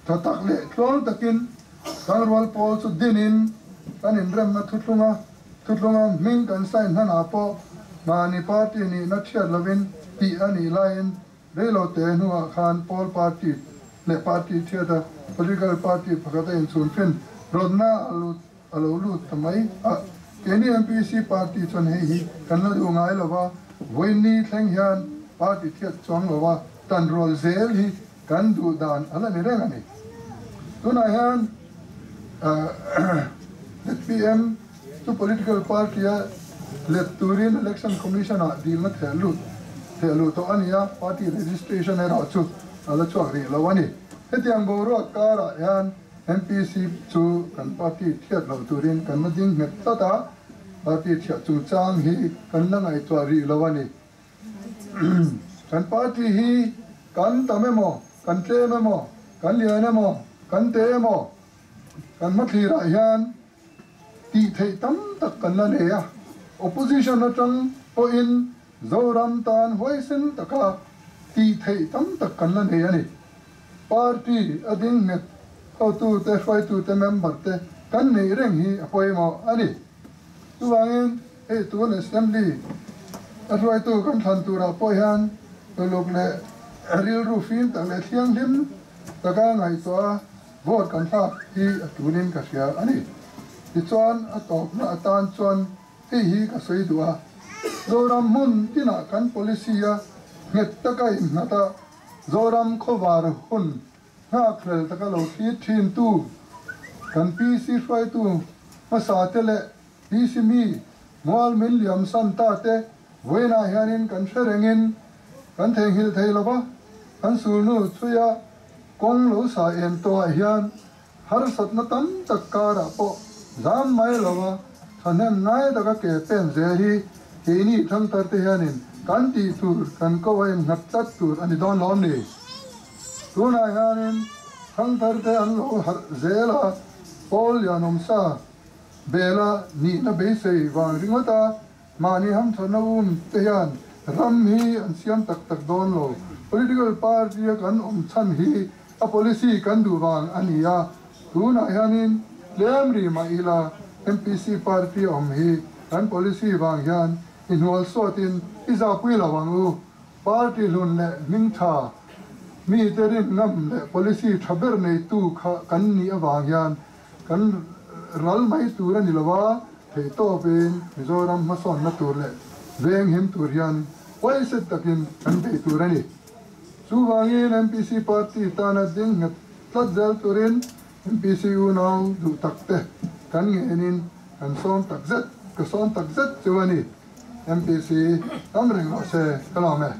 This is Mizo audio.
Tha tak leh tluang takin Tangrual pawl chu dinin kan inremna thuthlunga thuthlunga hming kan sign hmanah pawh mahni party nihna thiat lovin tih a nih laiin reilo te hnuah khan pawl party leh party thiata political party pakhat a inchhun fin rawtna a lut a lo lut ta mai a. Keini MPC party chuan hei hi kan la duh ngai lova, vawiinni thleng hian party thiat chuang lova tanrual zel hi kan duh dan a la ni reng a ni. Tunah hian zpm chu political party a let turin Election Commission ah dilna theh lut theh luh tawh a ni a, party registration erawh chu a la chhuak rih lo a ni. Hetiang boruak karah hian MPC chu kan party thiat loh turin kan la ding nghet tlat a, party thiah chungchang hi kan la ngaihtuah rih lo a ni. Kan party hi kan tam emaw, kan tlem emaw, kan lian emaw, kan te emaw, kan hmathlirah hian tih theih tam tak kan la nei a. Opposition atang pawhin Zoram tan huaisen taka tih theih tam tak kan la nei a ni. Party a ding nghet hotute, hruaitute, member te kan neih reng hi a pawimawh a ni. Chuvangin hei tun Assembly a hruaitu kan thlan turah pawh hian uluk leh rilru fim tak leh thianghlim taka ngaihtuah a vote kan thlak hi a tulin ka hria a ni. Tichuan a tawpna atan chuan hei hi ka sawi duh a, Zoram hmun tinah kan policy a nghet taka innghat a, Zoram khawvar hun Nghakhlel taka lo thlir thintu kan PC hruaitu hmasa te leh PC mi mual min liam san ta te vawiinah hianin kan hre rengin kan theihnghilh thei lo va, kan sulnu chhuia kawng lo sa em tawhah hian harsatna tam tak karah pawh zam mai lo a thahnem ngai taka ke pen zel hi keini thangthar te hianin kan tih tur kan ko a innghat tlat tur a ni dawn lo ni. Tunah hianin thangtharte an lo harh zel a, Paul Lianawmsa bela nihna beisei vang ringawt a, mahni hamthatna um te hian ram hi an siam tak tak dawn lo. Political party a kan awm chhan hi a policy kan duh vang a ni a, tunah hianin tlem rih mah ila MPC party a awm hi kan policy vang hian i hnual sawtin i zahpui lo ang u. Party hlun leh hming tha, mite rin ngam leh policy tha ber neitu kha kan nih avang hian kan ral mai tur a ni lo a, theihtawpin Mizoram hmasawnna tur leh venghim tur hian huaiset takin kan bei tur a ni. Chuvangin MPC party tana ding nghet tlat zel turin MPC unau duh takte kan ngenin kan sawm takzet, ka sawm takzet chu a ni. MPC tam reng rawh se ka lawm e.